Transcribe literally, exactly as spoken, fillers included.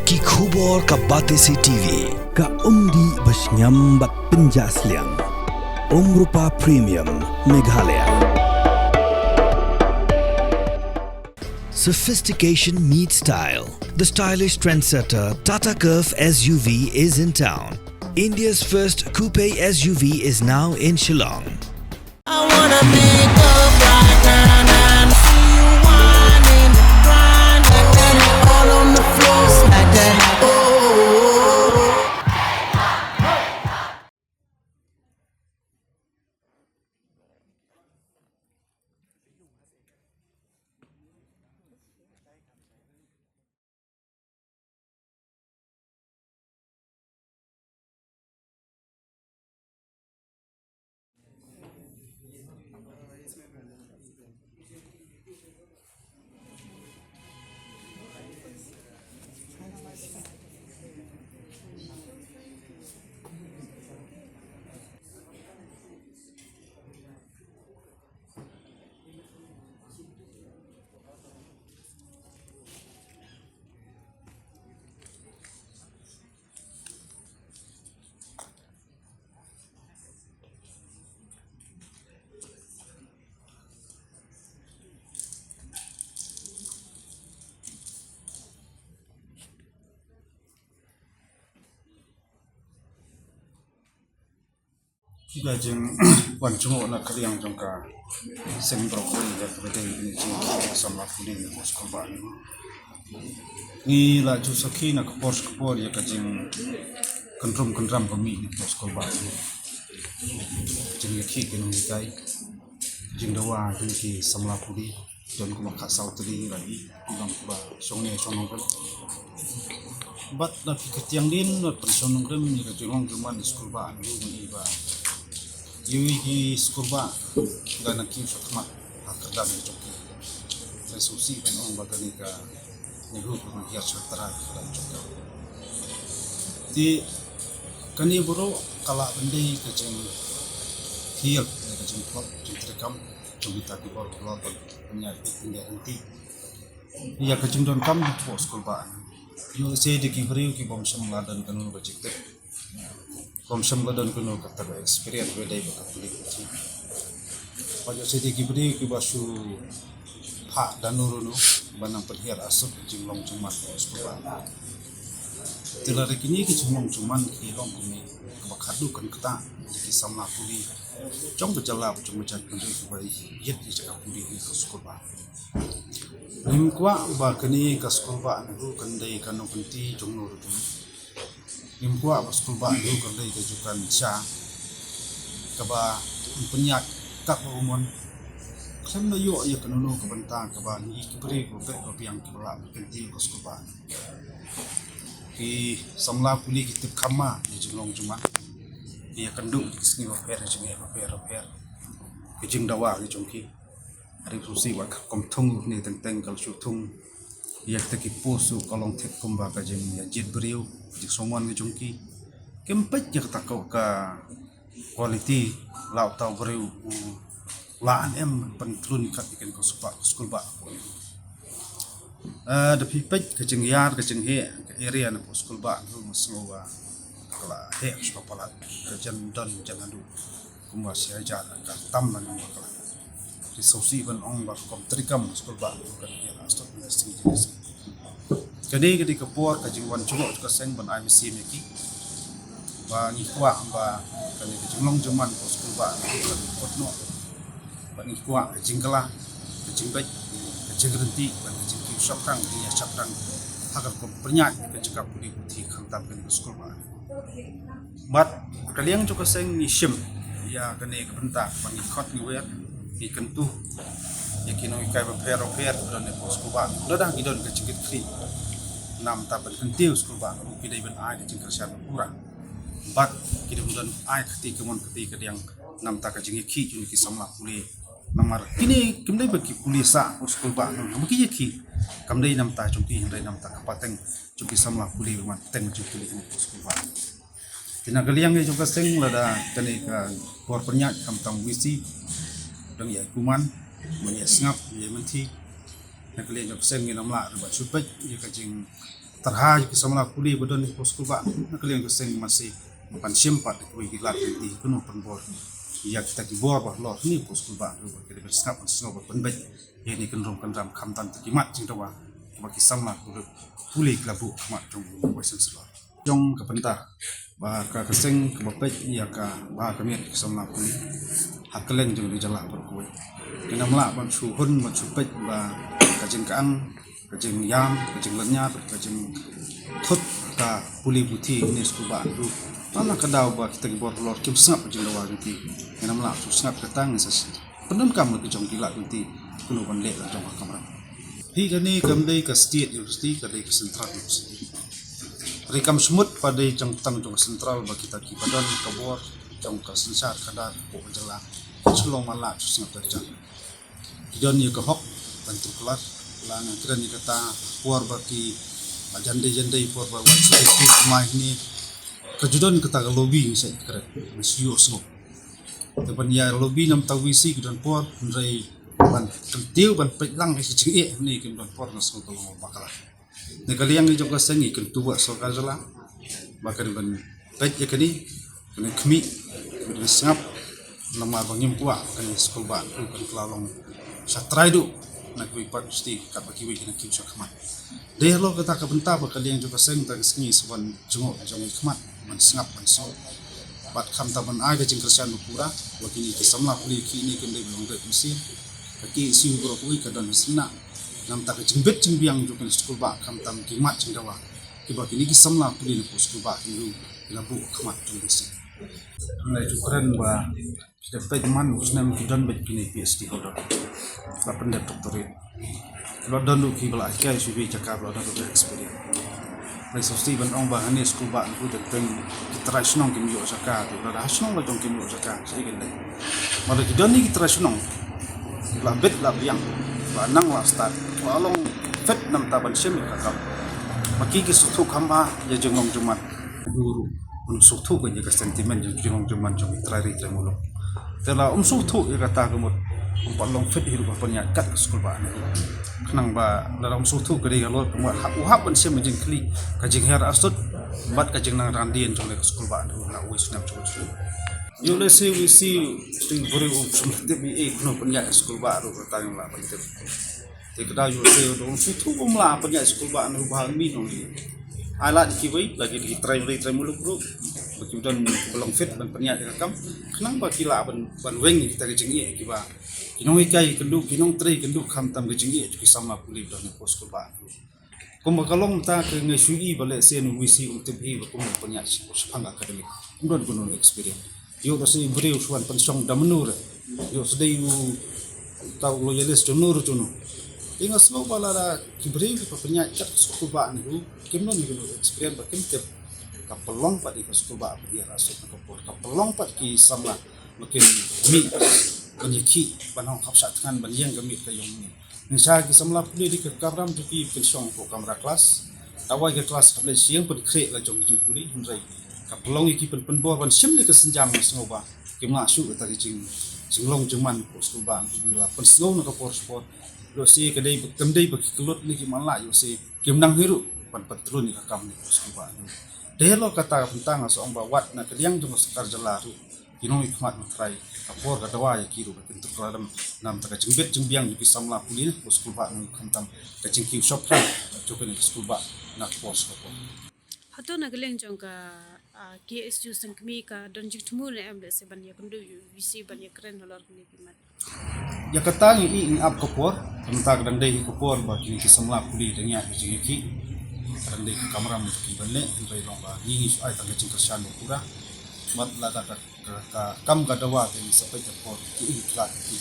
Ki khubor ka Batesi T V. Ka umdih ba shngiam bad pynjah sliang. Umrupa Premium Meghalaya. Sophistication meets style. The stylish trendsetter Tata Curvv S U V is in town. India's first coupe S U V is now in Shillong. I wanna pick up right now and see you whining, grinding, all on the floor, smack that. Oh. Ki ka jingwan jngoh na ka liang jong ka seng baroh kawei ïa kaba dei kane ka jingïakhih samla pule na ka skulbah. Ngi la ju sakhi na ka por sha ka por ïa ka jingkynrum kynram ba mih na ka skulbah. Jingïakhih ki nonghikai, jingdawa jong ki samla pule. Don kumba khatsaw tylli ngi la ïohi, ki long kiba shong ne shong nongrim. Bad na ki kytiang dien, na pynshong nongrim ïa ka jinglong jingman skulbah, ngi ïohi ba ïohi ki skulbah, ki la nang kiew shakhmat ha kyrdan jong ki. Sa sngewsih ban ong ba kane ka Nehu ka nang hiar sha trai ka dang jong ka. Te kane baroh ka lah ban dei ka jinghiar, ka jingpynlong, jingtreikam jong kita ki bor baroh ban pynïaid pynïaid lynti ïa ka jingdonkam hapoh skulbah. Ïoh lehse dei ki briew ki bym shym la don kano ka jingtip. Bym shym la don kano kata ka experience ba dei ba ka pule puthi. Bad ïoh lehse dei ki briew kiba shu phah da no ruh no ban nang pynhiar asut jinglong jingman ka skulbah. Te lada kine ki jinglong jingman ki long kumne, kaba khadduh kan ktah ïa ki samla pule jong ka jylla bad jong ka jaitbynriew kiba ïeit ïa ka jaka pule ha ka skulbah. Ngim kwah ba kane ka skulbah Nehu kan dei ka nongkynti jong no ruh jong no. Ngim kwah ba skulbah Nehu kan dei ka jaka sha kaba pynïaid katba u mon. Khlem da ïoh ïa kano kano ka bynta kaba ngi ki briew ba beh ba biang kiba lah ban kynti ka skulbah. Ki samla pule ki tip kham ma ïa jinglong jingman. Ki ïakynduh ïa ki sngi bapher, ïa ki jingeh bapher bapher. Ki jingdawa ki jong ki. Hynrei sngewsih ba ka kum thung ne teng teng ka la shu thung ïa kita ki post, ka long thik kumba ka jingïajied briew, ka jingsngewmon ka jong ki. Kim peit ïa kata ka quality, la uta u briew u lah ne em ban pynkhlun ïa kane ka skulbah, ka skulbah. Eh, da phi peit ka jingïar, ka jingheh ka area na ka skulbah, nga sngew ba ka la heh shuwa palat, ka jan don jan haduh. Kumba shi hajar ka tam lane ba ka la. Te sngewsih ban ong ba ka kum treikam skulbah ka dei ïa la stot na sing jin sing. Ka dei, ka dei ka por ka jingwan jngoh ka seng ban ai mynsiem ïa ki. Ba ngi kwah ba kane ka jinglong jingman ka skulbah ka dei ka kut noh. Ba ngi kwah ka jingkylla, ka jingbeit, ka jingryntih, bad ka jingkiew shaphrang, ka jingïashaphrang ha ka kum pynïaid ka jaka pule puthi khamtam kane ka skulbah. Bad ka liang jong ka seng ngi shim ïa kane ka bynta ba ngi khot ngi wer, ngi kyntu ïa ki nonghikai bapher bapher ba don hapoh skulbah. Lada ki don ka jingkitkhlieh, namar ban kyntiew skulbah, ki dei ban ai ka jingkyrshan ba pura. Bad ki dei ban don ai kti kamon kti kadiang namar ka jingïakhih jong ki samla pule. Namar kine kim dei ba ki pule sah hapoh skulbah, namar ki ïakhih. Kam dei namar jong ki, hynrei namar ka pateng jong ki samla pule, ba man teng jong ki lei hapoh skulbah. Te na ka liang jong ka seng, lada kane ka bor pynïaid khamtam V C dang ïa kuman, man ïa sngap, ïa mynthi. Na ka liang jong ka seng ngin ym lah ruh ban shu peit ïa ka jing Tyrha ïa ki samla pule ba don ha skulbah, na ka liang ka seng, man se ban shim pat da kiwei ki lad lynti, kano pynbor ïa kita ki bor ba halor ha skulbah, ruh ba ki dei ban sngap ban sngewbha ban pynbeit ïa kane ka rum ka ram, khamtam kita ki mat jingdawa ba ki samla pule, pule ki la buh khmat jong u Vice Chancellor. Jong ka bynta ba ka, ka seng kaba peit ïa ka bha ka miat ki samla pule ha kylleng jong ka jylla baroh kawei, ngim lah ban shu hun ban shu peit ba ka jingkang, ka jingïam, ka jinglynñiar, ka jingthut ka pule puthi ha skulbah ruh. Tang na ka daw ba kita ki bor halor kim sngap ka jingdawa jong ki, ngim lah shu sngap, kata ngin sa pyndonkam la ki jong ki lad lynti kumno ban leh la jong ka kamram. Hi kane kam dei ka state university, ka dei ka central university. Hynrei kam shym mut ba dei jong tang jong ka central ba kita kiba don ka bor jong ka synshar khadar hapoh ka jylla kin shu long man la shu sngap da ka jong ki don ïa ka hok ban tuklar. La nga kren ïa kata por ba ki, ba jan dei jan dei por ba wan shu ki mai ni, ka ju don kata ka lobby, ngi sa kren, ngi shu ïohsngew. Te ban ïa lobby namar ta VC ki don por, hynrei ban kyntiew ban peit lang ka jingeh ni kim don por, nga sngew ka long bakla. Na ka liang jong ka seng ngi kyntu ha sorkar jylla ba kan ban peit ïa kane, kan khmih, kan sngap, namar ba ngim kwah kane skulbah kan kylla long sha trai duh na kiwei pat state, katba kiwei kine ki sha khmat. Dei halor kata ka bynta ba ka liang jong ka seng mynta ka sngi sa wan jngoh jong ngi khmat ban sngap ban sngap. Bad khamtam ban ai ka jingkyrshan ba pura ba kine ki samla pule kine kim dei ba long dei mynsiem. Ka KSU baroh kawei ka don ha seng na namar ka jingbit jingbiang jong ka skulbah, khamtam ki mat jingdawa kiba kine ki samla pule na ka skulbah kine ruh ki la buh khmat jong ka seng. Ngi ju kren ba ki dep peit man u snem ki don bad kine PhD holder, la pyndep doctorate. La don ruh kiba la hikai shuh jaka, la don ruh experience. Ngi sngewsih ban ong ba ha skulbah ngi dep peit ki trai shnong kim ïoh jaka, ruh lada ha shnong la jong kim ïoh jaka, sa ïa kane. Mala ki don ni ki trai shnong, la bit la biang, la nang la stad, la long fit namar ban shim ïa ka kam. Ma ki ki sngewthuh kham bha ïa jinglong jingman. Ruh ruh un sngewthuh ïa ka sentiment jong ki jinglong jingman jong ki trai ri trai muluk. Te la um sngewthuh ïa kata ka mut um pat long fit hi ruh ba pynïaid kat ka skulbah ne. Khnang ba lada um sngewthuh ka dei ka lor ka mut hap, u hap ban shim ka jingkylli, ka jingher arsut bad ka jingnang randien jong ka skulbah ne, na uwei snem jong ka skulbah. Ïoh lehse VC sting buri um sngewthuh tip ei kumno pynïaid ka skulbah ruh kata ngim lah ban tip. Te ka daw ïoh te dong shu thuh bym lah pynïaid skulbah na u Bah Hangmi nong. Ai lad kiwei la ki trai ri trai muluk ruh ba ki don ba long fit ban pynïaid ka kam, khnang ba ki lah ban, ban weng kita ki jingeh kiba ki nonghikai kynduh, ki nongtrei kynduh, khamtam ki jingeh ki samla pule ba don ha skulbah. Kumba ka long mynta ka ngi shu i ba lehse u VC um tip hi ba kumno pynïaid shaphang academic, um don kumno experience. Ïoh lehse briew shu wan pynshong da mynno re. Ïoh lehse dei uta u loyalist jong no re jong no. Te nga sngew ba lada ki briew kiba pynïaid kat ka skulbah ne ruh kim don ïa kano experience ba kim tip. Ka pynlong pat ïa ka skulbah ba ïa rasot na ka por, ka pynlong pat ki samla ba kin mih ban ïakhih, ban ong khap shah thngan, ban ïeng ka miet ka ïong miet. Ngi sha ki samla pule dei ka kamram jong ki pynshong ko kamra klas. Tawai ka klas ka leh sha ïing pynkhreh la jong ki jingpule, hynrei ka pynlong ïa ki pyn, pynbor ban shim ïa ka sienjam, nga sngew ba kim lah shuh kata ka jing, jinglong jingman ko skulbah, ki la pynsngew na ka por sha por. Lehse ka dei ba, kam dei ba ki kyllut ne ki man la, lehse kim nang hi ruh ban pyntrun ïa ka kam ne ko skulbah. Dei halor kata ka bynta nga sa ong ba wat na ka liang jong ka sorkar jylla ruh ki nongmihkhmat nongtrai, ka por ka dawa ïa ki ruh ba kin tuklar dam namar ka jingbit jingbiang jong ki samla pule ko skulbah ne, khamtam ka jingkiew shaphrang jong kane ka skulbah na ka por sha ka por. Hato na ka liang jong ka, ah, KSU seng kmie ka don jingthmu ne em lehse ban ïakynduh ïa u VC ban ïakren halor kane ki mat? Ïa kata ngi i ngi ap ka por, mynta ka dang dei ka por ba kine ki samla pule dang ïaid ka jingïakhih, ka dang dei ka kamram ki ban leh, hynrei long ba ngi ngi shu ai tang ka jingkyrshan ba pura. Bad lada ka, ka, ka kam ka dawa te ngi sa peit ka por ki i ki lad ki.